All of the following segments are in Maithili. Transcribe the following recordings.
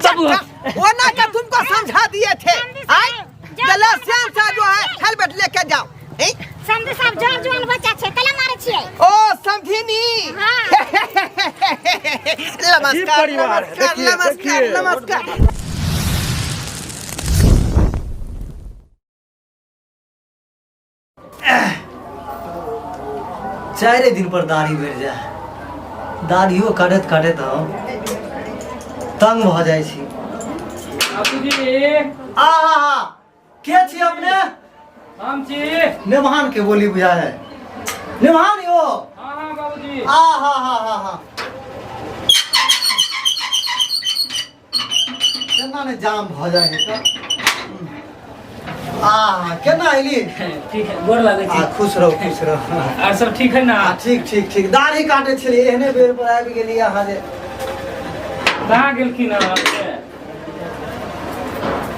बाबू। वो ना के तुमको समझा दिए थे। आय जला श्याम सा जो है हेलमेट लेके जाओ। ए? समझे साहब, जर जुआन बच्चा छै, कला मारे छियै? ओ समझिनी। हाँ। नमस्कार। परिवार है, नमस्कार। देखिए, नमस्कार। देखिए। नमस्कार। चारे दिन पर दाढ़ी बढ़ि जाए, दाढ़ियो काटैत काटैत हम तंग भऽ जाइ छी। बाबूजी। आ हा हा, के छी अपने? हम छी। नेमहान के बोली बुझा है, नेमहान यो। हाँ हाँ बाबूजी। आ हा हा हा हा, केना ने जाम भऽ जाइ है तऽ। आ केना एली? ठीक है, गोर लगै आ छी। खुश रहू, खुश रहू। आर सब ठीक है ना? आ ठीक ठीक ठीक। दाढ़ी काटे छलियै, एहने बेर पर आबि गेली अहाँ जे। कहाँ गेलखिन हँ अपने?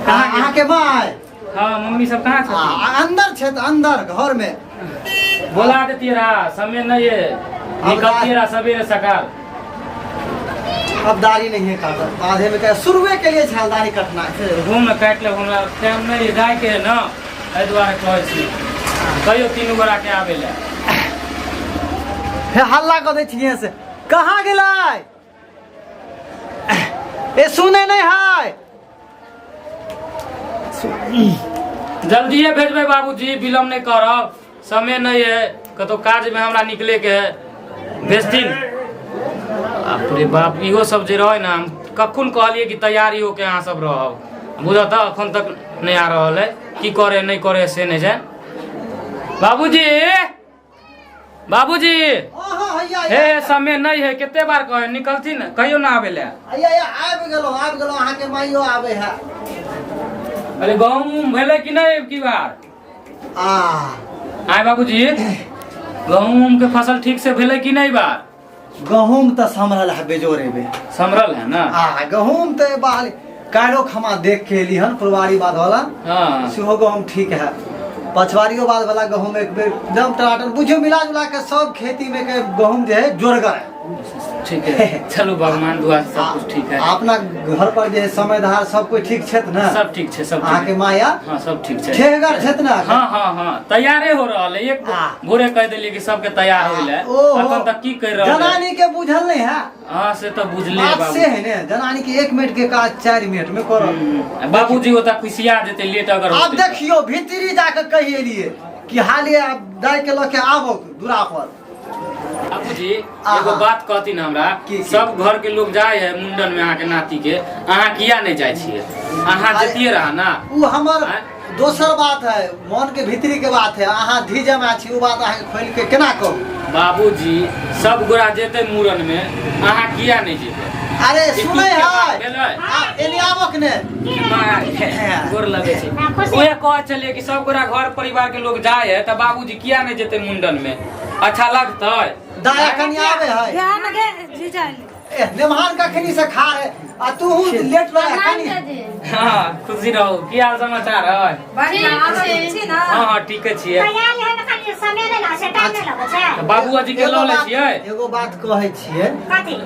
कहाँ गेल? अहाँके माय? हाँ, मम्मी सब कहाँ आ, छथिन? अंदर छै तऽ अंदर घर में। बोला देतियै रहा, समय नहीं है, निकलतियै रहा सवेरे सकाल। अब दाढ़ी नहीं है काटल, आधे में शुरुए के लिए छल दाढ़ी कटना। रूम में काटि लेब, हमरा टाइम नहीं है, जाइके है ना, एहि दुआरे कहै छी। कहियो तीनू गोरा के आबै लए। हे, हल्ला कऽ दै छियै से। कहाँ गेलै? ए, सुने नहीं है। जल्दिए भेजबै बाबूजी, विलम्ब नहि करब, समय नहि है, कतौ काजमे हमरा निकलेके है, भेजथिन। बाप रे बाप, इहो सब जे रहै ने, हम कखन कहलियै कि तैयारी होके अहाँ सब रहब, बुझऽ तऽ अखन तक नहि आ रहल है। की करे नहि करे से नहि जाय। बाबूजी, बाबूजी। हाँ हाँ हैया। हे, समय नहीं है, कते बार कहे निकलथिन, कहियो ना आबे ले। हैया हैया, आबि गेलहुँ, आबि गेलहुँ। अहाँके माइयो आबै है। अरे, गहूम भेलै कि नहीं की बार? आ आय बाबूजी, गहूम के फसल ठीक से भेलै कि नहीं बार? गहूम तऽ सम्हरल है बेजोर एबे। सम्हरल है ना? आ गहूम तऽ बाल काल्हिो खमा देख के एली हन फुलवारी बाद वाला। सेहो गहूम ठीक है। पछवारियो बाद वाला गहूम एक बेर एकदम टनाटन बुझियो, मिला जुला के सब खेती में के गहूम जे है जोरगर है। ठीक है, चलू भगवान दुआ से सब कुछ ठीक है। अपना घर पर जे है समय धार सब कोई ठीक छथि ने? सब ठीक छै, सब ठीक। अहाँके माया? हाँ, सब ठीक छै। ठेहगर छथि ने? हाँ हाँ हाँ, तैयारे हो रहल है। एक भोरे कह देलियै कि सबके तैयार होय ले। ओहो। अखन तक की कर रहल है? जनानी के बुझल नहीं है। हाँ, से तऽ बुझले बात बाबू। से है ने, जनानी के 1 मिनट के काज 4 मिनट में करब। बाबूजी ओतऽ खुशिया जेतै लेट अगर आब होतै तऽ। देखियो, भीतरी जाके कहि एलिए कि हाले आब दाइ के लऽ के आबो दूरा पर। बाबूजी, एगो बात कहथिन हमरा। की? सब घर के लोग जाय है मुंडन में अहाँके नाती के, अहाँ किया नहीं जाइ छियै? अहाँ अरे, जतिये रहा ना। उ हमर आँय? दोसर बात है, मन के भीतरी के बात है। अहाँ धी जमा छी, उ बात अहाँके खोलि के केना कहू? बाबूजी, सब गोरा जेतै मुड़न में, अहाँ किया नहीं जेबै? अरे, ई सुनै दुख के बात है। भेलै। आ, एने आबक ने। माय, गोर लगै छै। हाँ, खुशी। उहे कहै छलियै कि सब गोरा घर परिवार के लोग जाय है तऽ बाबूजी किया नहीं जेतै मुंडन में? अच्छा लगतै? दाया कनि आबे है। ध्यान गे जीजा। ए नेमहान कखनी से खा रहे आ तू लेट रहे कनि। हाँ, खुशी रहू। की हाल समाचार है? बढ़िया, आबै छी ना? हाँ हाँ, ठीके छियै। तैयारी है खाली समय नहि लगै छै, टाइम नहि लगै छै। तऽ बाबूजी के लऽ एगो लै बात- छियै। एगो बात कहै छियै। कथी?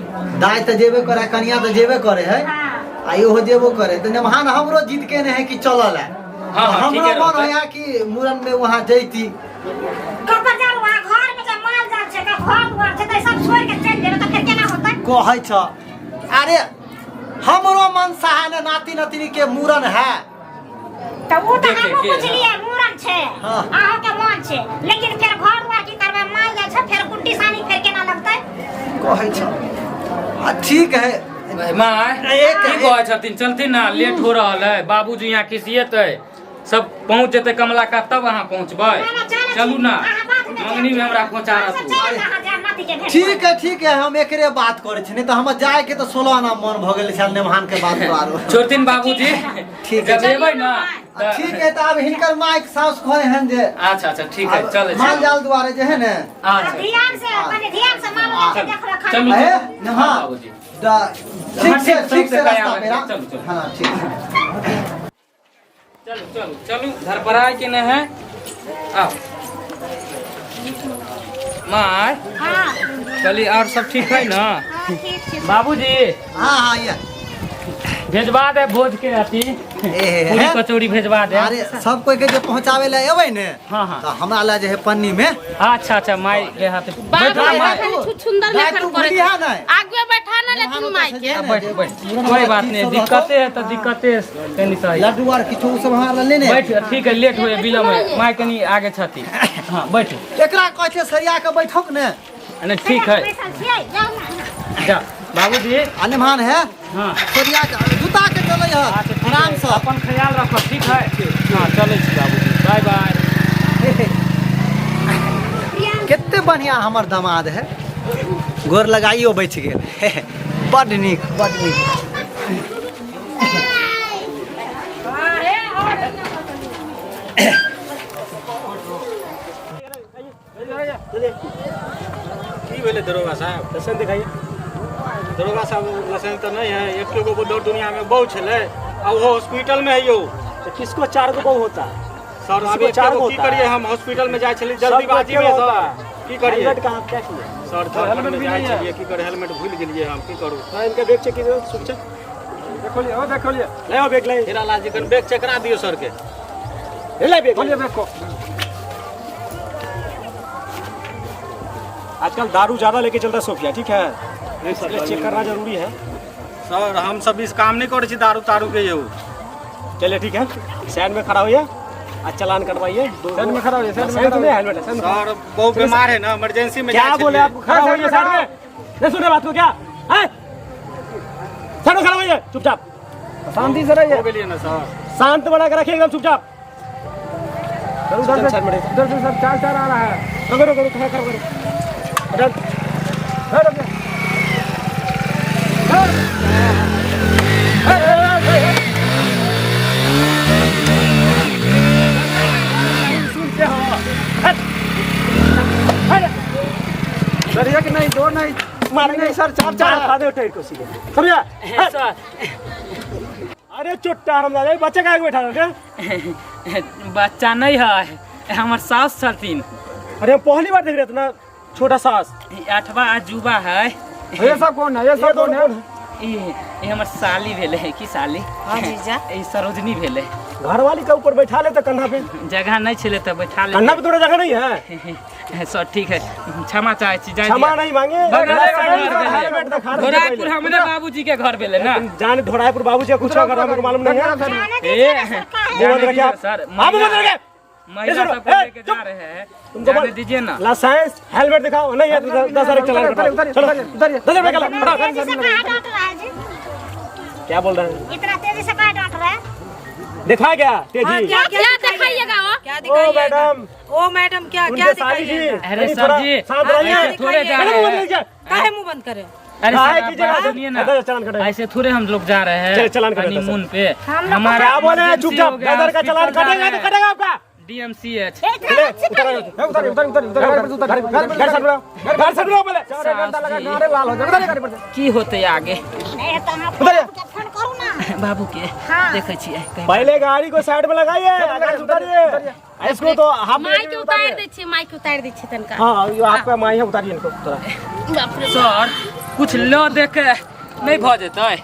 दाय तऽ जेबे करे, कनिया तऽ जेबे करे है। आ इहो जेबो करे तऽ नेमहान हमरो जीत के नहीं है कि चलल है। हाँ, हाँ, हमरो ठीके मन रहतै। होया कि मुड़न में वहाँ जैती। कतऽ जाउ? वहाँ घर में जे माल जाल छै, तऽ घर दुआर छै, तऽ सब छोड़ि के चलि जेबै तऽ फेर केना होतै? कहै छ, अरे हमरो मन सहा ने, नाती नतनी के मुड़न है। तऽ ओ तऽ देखे हमहूँ के, बुझलियै मुड़न छै। अहाँके मन छै, लेकिन फेर घर दुआर की करबै? माल जाल छै, फेर गुड्डी सानी फेर केना लगतै? कहै छ, आ ठीक है। माय, एक की कहै छथिन, चलथिन ना, लेट हो रहल है। बाबूजी यहाँ खिसियेतै, सब पहुँच जेतै कमला का तब अहाँ पहुँचबै। ना, ना, चलै छी। चलू ना। अहाँ बादमे जायब। मंगनी में हमरा पहुँचा हमसब रहतू। चलि अहाँ जायब नाती के भेंट। ठीक है, ठीक है, हम एकरे बात करै छी, नहीं तऽ हमर जाय के तऽ 16 आना मन भऽ गेल छल नेमहान के बात आरो। छोड़थिन बाबूजी। ठीक है। जब एबै ना आ, तऽ- ठीक है, तऽ आब हिनकर माइक साउस कहै हन जे अच्छा अच्छा, ठीक है, चलै माल छी। जाल दुआरे जे है ने। आ अच्छा। ध्यान से, कनि ध्यान से माल जाल के देखबै खाना। चलू। ए हाँ, नेहा बाबूजी। ठीक से, हाँ, ठीक से ठीक रास्ता से पेरा। चलू, चलू। हाँ, ठीक है। चलू चलू चलू, घर पर आए कि नहीं है? आओ माय। चलिए, और सब ठीक है ना? हाँ, ठीक छै। बाबूजी। हाँ हाँ, ये। भेजवा दे भोज के अथी ए, पूरी हे। कचौड़ी भेजवा दे अरे सब कोई के जे पहुंचावे ले एबै ने हाँ, हाँ। तो हमरा ला जे है पन्नी में अच्छा अच्छा माई के हाथ बाप बैठ रे माई खाली छुछुंदर दाय लेखन तू करे भूलिहा नहि। आगे बैठा ना लेकिन माई के ने बैठ जे बैठ मुरम कोई वाला बात चीज नहीं सब दिक्कते है तो दिक्कते है, कनी सही लड्डू आर किछु सब हमरा ला लेने बैठ ठीक है लेट होए विलम्ब है माई कनी आगे छथि हाँ बैठ एकरा कहै छै सरिया के बैठक ने नहीं ठीक है बैठल छियै जाउ ने जा बाबूजी आ निमान है हाँ सरिया के जूता के चलै है अच्छा, ठीक है। आराम से अपन ख्याल रखो ठीक है हाँ चलै छी बाबूजी बाय बाय कते बढ़िया हमर दामाद है गोर लगाइयो बचि गेल बड नीक बड नीक की भेलै दरोगा साहब लाइसेंस दिखाइए दरोगा साहब लाइसेंस तऽ नहि है एक गो दौड़ दुनिया में बहु छलै आ ओहो हॉस्पिटल में है यौ तो किसको चार गो बहू होता है सर किसी अभी को चार चार गो की होता है। करिए हम हॉस्पिटल में जाइ छलियै सबको जल्दीबाजी में एके सर होता है। की करिए हेलमेट कहाँ क्या किए सर हेलमेट में जाइ छलियै की करिए हेलमेट भूलि गेलियै हम की करू हाँ इनका बैग चेक कीजिए सुरक्षा देखो लियो देखो लियो ले आओ बैग ले हीरा लाल जी कन बैग चेक करा दियौ सर के ले बैग खोलिए बैग को आजकल दारू ज्यादा लेके चलता है सोफिया ठीक है नहीं सर इसलिए चेक करना जरूरी है सर हम सब इस काम नहीं करै छी दारू तारू के यौ चलिए ठीक है साइड में खड़ा होइए और चालान कटवाइए साइड में खड़ा होइए साइड में हेलमेट है साइड में सर बहुत बीमार है ना इमरजेंसी में क्या जाइ बोले छलियै। आपको खड़ा होइए साइड में नहीं सुन रहे बात को क्या हैं? साइड में खड़ा होइए चुपचाप शांति से रहिए हो गेलियै ना सर शांत बना के रखिए एकदम चुपचाप उधर से उधर से सब चार चार आ रहा है रुको रुको रुको खड़ा करो उधर रुको सर एक नहीं दो नहीं मारेंगे सर चार चार खा दे टाइट को सीधे समझा सर अरे चुट्टा हरामजादा बच्चा काहे के बैठा रहे बच्चा नहीं है हमर सास छथिन अरे हम पहली बार देख रहे इतना छोटा सास ई आठवा अजूबा है ये सब कौन है ये सब कौन है ई ई हमर साली भेलै की साली हाँ जीजा ई सरोजनी भेलै घरवाली के ऊपर बैठा ले तो कंधा पे जगह नहीं छलै तऽ बैठा ले कंधा पे थोड़ा जगह नहीं है सर ठीक है क्षमा चाहै छी जाय क्षमा दिअ। नहीं मांगे बगले के घर भेलै। हेलमेट दिखा दे घोड़ापुर हमरे बाबूजी के घर भेलै ना जाने ढोरायपुर बाबूजी का कुछ अगर हमको मालूम नहीं है जाने ए दीजिए ना सर काहे जाने बंद रखिए दीजिए आप। सर हाँ, मुंह बंद रखिए। महिला ये सुनो, सबको ए, लेके चुप। जा रहे हैं तुमको जाने बोल- दीजिए ना लाइसेंस हेलमेट दिखाओ नहीं है तो 10,000 चलान कटवाओ। चलो 10,000 रुपये का लो, इतना फटाफट। तेजी से काहे डांट रहा है जी क्या बोल रहे हैं इतना तेजी से काहे डांट रहा है दिखा क्या तेजी क्या क्या दिखाइएगा वो क्या ओ दिखाइएगा मैडम ओ मैडम क्या क्या उनके साली जी दिखाइएगा अरे कहीं सर थोड़ा जी शांत रहिए ऐसे थोड़े जा अरे रहे मुंह बंद हैं रखिए। काहे मुंह बंद करे अरे सर काहे आप की जगह बात सुनिए ना इधर चलान कटेगा। ऐसे थोड़े हम लोग जा रहे हैं चलिए, चलान कटेगा सर। हनीमून पे हम लोग हमारा क्या बोले हैं? इमरजेंसी चुपचाप हो गया, इधर का चलान हॉस्पिटल जा कटेगा रहे तो हैं। कटेगा आपका डीएमसीएच इतना अच्छी उतारिए उतारिए उतारिए उतारिए घर से बुलाओ घर से बुलाओ पहले की होते आगे नहीं तो हम के फोन करू ना बाबू के हाँ। देखै छियै कहीं पहले गाड़ी को साइड में लगाइए गाड़ी से उतारिए इसको तो हाफ माई के उतार दै छियै माई के उतार दै छियै तनका हाँ ये आपका माई है उतारिए इनको थोड़ा बाप रे सर कुछ ल दे के नहीं भऽ जेतै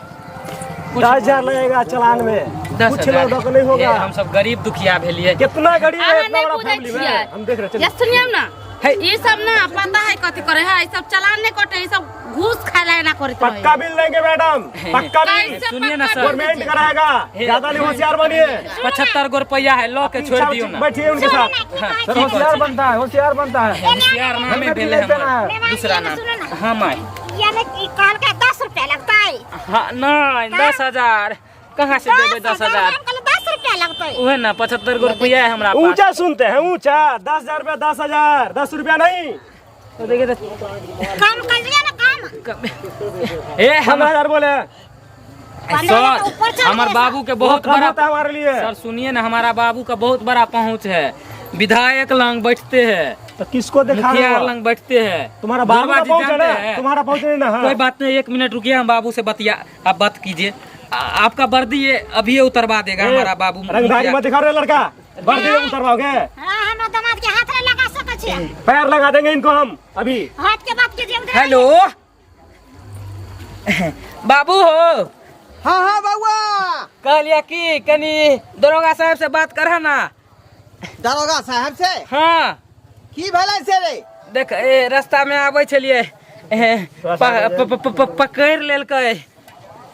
कुछ 10,000 लगेगा चलान में दस कुछ हजार लौटो नहीं होगा ए, हम सब गरीब दुखिया भेलियै कितना गरीब है अहाँ इतना नहीं बड़ा बुझै फैमिली में छियै हम देख रहे हैं ये सुनियौ ना हे। ई सब ना पता है कथी करे है ई सब चलान नहीं कटे ई सब घूस खाए ला एना करैत रहे पक्का बिल देंगे मैडम पक्का बिल कैसे सुनिए ना पक्का सर। बिल गवर्नमेंट देंगे? कराएगा ज्यादा नहीं होशियार बनिए 75 गो रुपया है ल के छोड़ दियौ ना बैठिए उनके साथ सर होशियार बनता है होशियार बनता है होशियार नाम ही भेलै हमर दूसरा नाम सुनो ना। हाँ माय यानी कि कहल के 10 रुपया लगता है हाँ नहीं 10,000 कहाँ से देबै 10,000 हम कहले 10 रुपया लगता है उहे ना 75 गो रुपया है हमरा पास ऊंचा सुनते हैं ऊंचा 10,000 रुपया 10,000 10 रुपया नहीं तो देखिए तो कम कर लिया ना कम ए हम 15,000 बोले पंद्रह तो ऊपर सर चढ़ हमार गए बाबू के बहुत कम बड़ा होता है हमारे लिए सर सुनिए ना हमारा बाबू का बहुत बड़ा पहुंच है विधायक लंग बैठते हैं तो किसको दिखा रहे मुखिया हो लंग बैठते हैं तुम्हारा बाबू दुर्गा का जी पहुंच है जानते ना हैं। तुम्हारा पहुंच नहीं ना हाँ। कोई बात नहीं 1 मिनट रुकिए हम बाबू से बतिया आप बात कीजिए आपका वर्दी ये अभी उतरवा देगा ए, हमारा बाबू रंगधारी मुखिया। मत दिखा रहे लड़का वर्दी उतरवाओगे हाँ हमरा दामाद के हाथ नहीं लगा सकै छियै पैर लगा देंगे इनको हम अभी हाथ के बात कीजिए उधर हेलो बाबू हो हाँ हाँ बउआ कहलिया कि कनी दरोगा साहब से बात करह ना। दरोगा साहब से? हाँ। की भेलै से रे? देख ए रास्ता में आबै छलियै, पकड़ि लेलकै।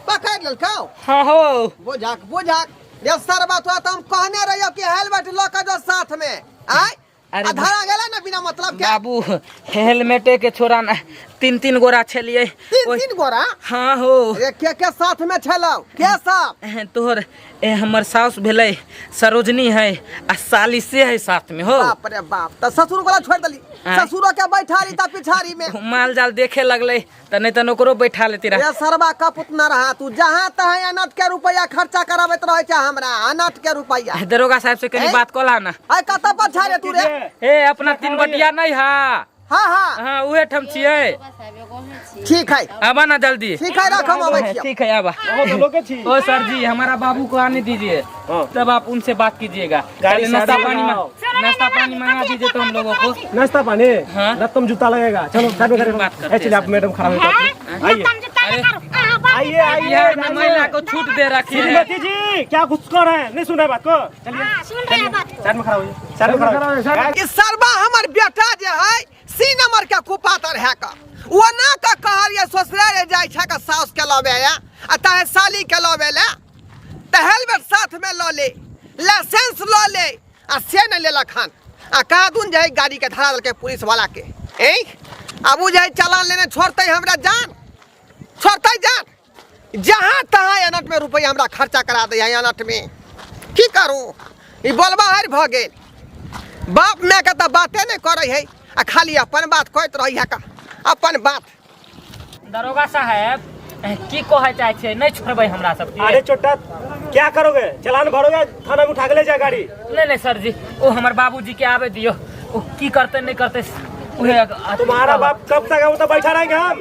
पकड़ि लेलकौ? हाँ हो। बुझक बुझक रे सरबा, तोरा तऽ हम कहने रहियौ कि हेलमेट लऽ कऽ जो साथ में। आय अरे आ धरा गेलै ना बिना मतलब के। बाबू हेलमेटे के छोड़ा ना, तीन तीन गोरा छलियै। तीन तीन गोरा? हाँ हो। ए के साथ में छलौ? के सब? तोहर ए हमर साउस भेलै सरोजनी है आ साली से है साथ में हो। बाप रे बाप, त ससुर वाला छोड़ देली। ससुरो के बैठारी त पिछारी में। माल जाल देखे लगलै त नहीं त ओकरो बैठा लेती रहा। ए सरबा कपुत न रहा तू, जहाँ तहाँ अनट के रुपया खर्चा कराबैत रहै छै हमरा, अनट के रुपया। दरोगा साहब से कनी बात कला ना। आय कतऽ पर छै रे तू रे? ए अपना तीन बटिया नहीं हा। हाँ हाँ। हाँ उहे ठाम छियै। ठीक है। आबा ना जल्दी। ठीक है, रख हम आबै छियै। ठीक है आबा। ओ सर जी हमारा बाबू को आने दीजिए, तब आप उनसे बात कीजिएगा। गाड़ी नाश्ता साइड पानी में नाश्ता पानी मंगा दीजिए तो हम लोगों को। नाश्ता पानी? हाँ। लत्तम जूता लगेगा। चलो साइड में खड़े हो। बात करते ए, चलिए आप हैं। मैडम खड़ा हो जाओ। आइए। आइए, आइए, यहाँ पे महिला को छूट दे रखी है। श्रीमती जी क्या कुछ कर रहे हैं? नहीं सुन रहे बात को। चलिए। हाँ, सुन रहे हैं बात को। साइड में खड़ा होइए, साइड में खड़ा होइए। कि सरबा हमर बेटा जे है सी नंबर के कुपातर है का, वो ना का कहलिए ससुराल जाय छै का सास के लबे या आ ताहे साली के लबे ले, त हेलमेट साथ में ल ले, लाइसेंस ल ले, आ से न लेलक हन। आ कहाँ दून जे है गाड़ी के धरा देलकै पुलिस वाला के। ए आब उ जे है चालान लेने छोड़तै हमरा जान, छोड़तै जान। जहाँ तहाँ अनट में रुपया हमरा खर्चा करा दै है अनट में। की करू, ई बोलबा हारि भऽ गेल। बाप माय के तऽ बाते नहि करै है आ खाली अपन बात कहैत रहै है का, अपन बात। दरोगा साहेब की कहै चाहै छियै? नहि छोड़बै हमरा सबके। अरे चोटा क्या करोगे? चालान भरोगे, थाना में उठा के ले जाए गाड़ी। नहीं नहीं सर जी, वो हमार बाबूजी के आवे दियो, वो की करते नहीं करते उहे तुम्हारा बाप कब तक है वो तो बैठा रहेंगे हम।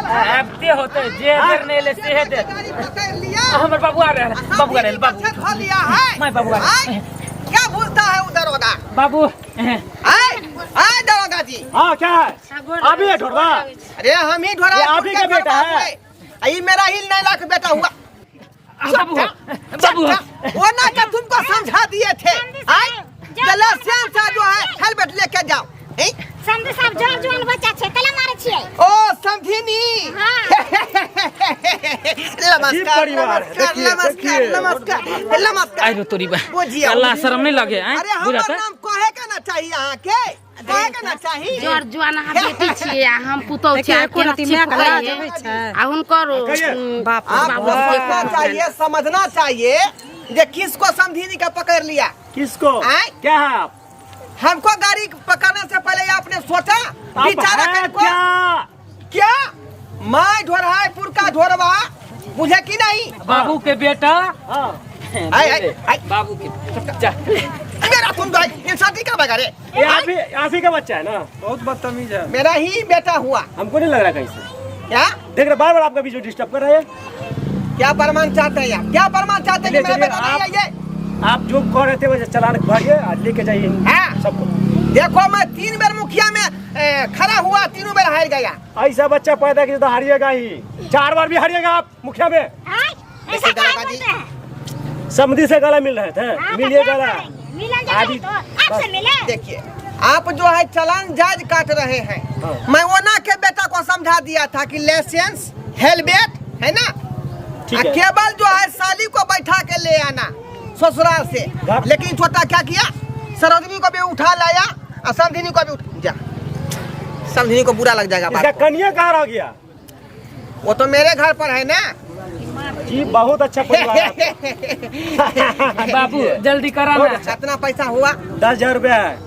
आबते होते जे देर नहीं ले से दे। गाड़ी पकड़ लिया। हमर बाबू आ रहे हैं, बाबू आ रहे हैं, बाबू। पीछे धो लिया है। मैं बाबू आ रहे हैं। आय, क्या बोलता है उधर होगा? बाबू। आय, आय दरोगा जी। हाँ क्या है? आप ही है ढोरवा? अरे हम ही ढोरा। ये आप ही का बेटा है। ये मेरा ही 9 लाख बेटा हुआ। बाबू, बाबू। वो ना क्या तुमको समझा दिए थे? आय, लाइसेंस जो है हेलमेट लेके जाओ। समझी साहब जर जुआन बच्चा छै कला मारे छियै। ओ समझिनी। हां। नमस्कार, परिवार है, नमस्कार, देखिए, नमस्कार, देखिए। नमस्कार, नमस्कार। आइरो तोरी बा। बुझिए। अल्लाह शर्म नहीं लगे हैं? अरे हमर बुझा त? नाम कहे के ना चाहिए अहाँ के, कहे के ना चाहिए। जर जुआन अहाँ बेटी छियै आ हम पुतहु देखिए, छियै, एको केना रति मायके चिपकै लाज है। होइ छै। आ हुनकर, कहिए। बाप रे आपको बाप। सोचना चाहिए, समझना चाहिए जे किसको समझिनी का पकड़ लिया। किसको? आय? क्या है आप? हमको गाड़ी पकड़ने से पहले आपने सोचा? आप बेचारा है किनको? क्या? क्या? मैं ढोरहापुर का ढोरवा, बुझे कि नहीं? बाबू के बेटा। हाँ। आय, आय, आय। बाबू के जा। मेरा तुम भाई इंसान की क्या रे? ये आप ही का बच्चा है ना? बहुत बदतमीज है। मेरा ही बेटा हुआ। हमको नहीं लग रहा कहीं से। क्या? देख रहे बार बार आपका बीच में डिस्टर्ब कर रहे हैं। क्या प्रमाण चाहते हैं आप? क्या प्रमाण चाहते हैं कि चलिए, मेरा चलिए, बेटा नहीं है ये? आप जो कह रहे थे वैसे चालान भरिए और लेके जाइए हाँ। सबको। देखो मैं 3 बार मुखिया में खड़ा हुआ, 3 बार हार गया। ऐसा बच्चा पैदा किया तो हारिएगा ही, 4 बार भी हारिएगा आप मुखिया में। आय, ऐसा देखिए काहे दादाजी। बोलते हैं? समधी से गला मिल रहे थे, हाँ, तो मिलिए क्या गला। करेंगे? मिलन जब आदि- तो आपसे मिले। देखिए आप जो है चालान जायज काट रहे हैं। हाँ। मैं ओना के बेटा को समझा दिया था कि लाइसेंस हेलमेट है ना, ठीक है। केवल जो है साली को बैठा के ले आना ससुराल से। लेकिन छोटा क्या किया, सरोजनी को भी उठा लाया और समधिनी को भी उठा जा। समधिनी को बुरा लग जाएगा बात इसका को। कनिया कहाँ रह गया? वो तो मेरे घर पर है ना जी। बहुत अच्छा परिवार है आपका। बाबू जल्दी करा ना। कितना पैसा हुआ? 10,000 रुपया है।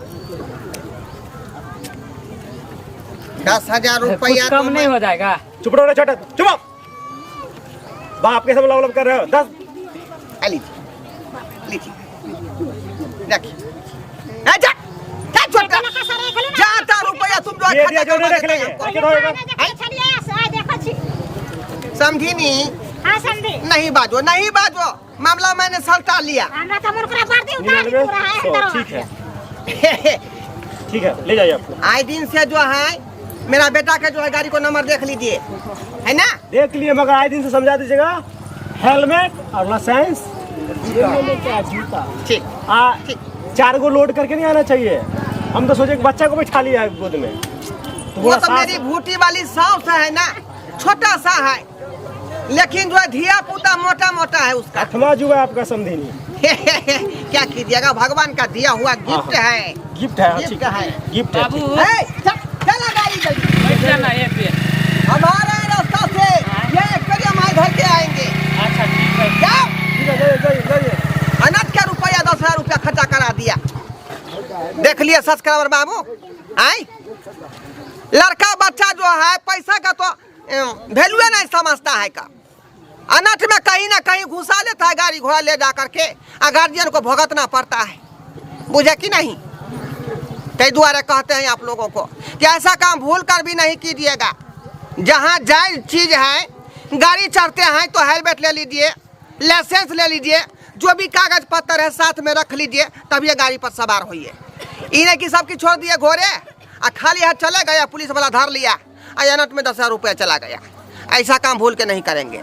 10,000 रुपया कुछ कम तो नहीं हो जाएगा? चुप रहो छोटा, चुप रहो। बाप के सब लव कर रहे हो। 10 लीजिए, लीजिए, रखिए। ए, जा, जा छोटा। जाता रुपया तुम जो ये दिया खर्चा जो नहीं करवा रख देते लेंगे। हैं हमको। रखे दो एक बार। समझी नहीं? हाँ समझी। नहीं बाजो, नहीं बाजो, मामला मैंने सलटा लिया। हमरा तो मुरकुरा बार दी उतार दी 99 पूरा है 100, अंदर। ठीक है, ठीक है, ले जाइए आपको। आए दिन से जो है मेरा बेटा के जो है गाड़ी को नंबर देख लीजिए, है ना? देख लिए, मगर आए दिन से समझा दीजिएगा हेलमेट और लाइसेंस जेब में लेके आ जूता। ठीक। आ 4 गो लोड करके नहीं आना चाहिए। हम तो सोचे कि बच्चा को बैठा लिया है गोद में। तो वो बोला तो सास- मेरी भूटी वाली सास है ना, छोटा सा है, लेकिन जो है धिया पुता मोटा मोटा है उसका। आठवां जुआ है आपका समधिनी। क्या कीजिएगा, भगवान का दिया हुआ गिफ्ट है। गिफ्ट है, हाँ, गिफ्ट ठीक है। गिफ्ट है, बाबू ठीक। ए, चला गाड़ी जल्दी। बैठ जाना ये पे। हमारे रास्ता से ये करिए हमारे घर के आएंगे। अच्छा ठीक है। जाओ। ठीक है, जाइए, जाइए, जाइए। अनंत का रुपया 10,000 रुपया खर्चा करा दिया। देख लिए सब्सक्राइबर बाबू, आई लड़का बच्चा जो है पैसा का तो वैल्यू नहीं समझता है का। अनठ में कहीं ना कहीं घुसा लेता है गाड़ी घोड़ा ले जा करके, आ गार्जियन को भुगतना पड़ता है, बुझे कि नहीं? कई द्वारा कहते हैं आप लोगों को कि ऐसा काम भूल कर भी नहीं कीजिएगा। जहाँ जायज चीज़ है, गाड़ी चढ़ते हैं तो हेलमेट ले लीजिए, लाइसेंस ले लीजिए, जो भी कागज पत्तर है साथ में रख लीजिए, तब ये गाड़ी पर सवार होइए। इन्हें कि सब की छोड़ दिए घोड़े आ खाली हाथ चले गया, पुलिस वाला धर लिया आ अनट में 10,000 रुपया चला गया। ऐसा काम भूल के नहीं करेंगे।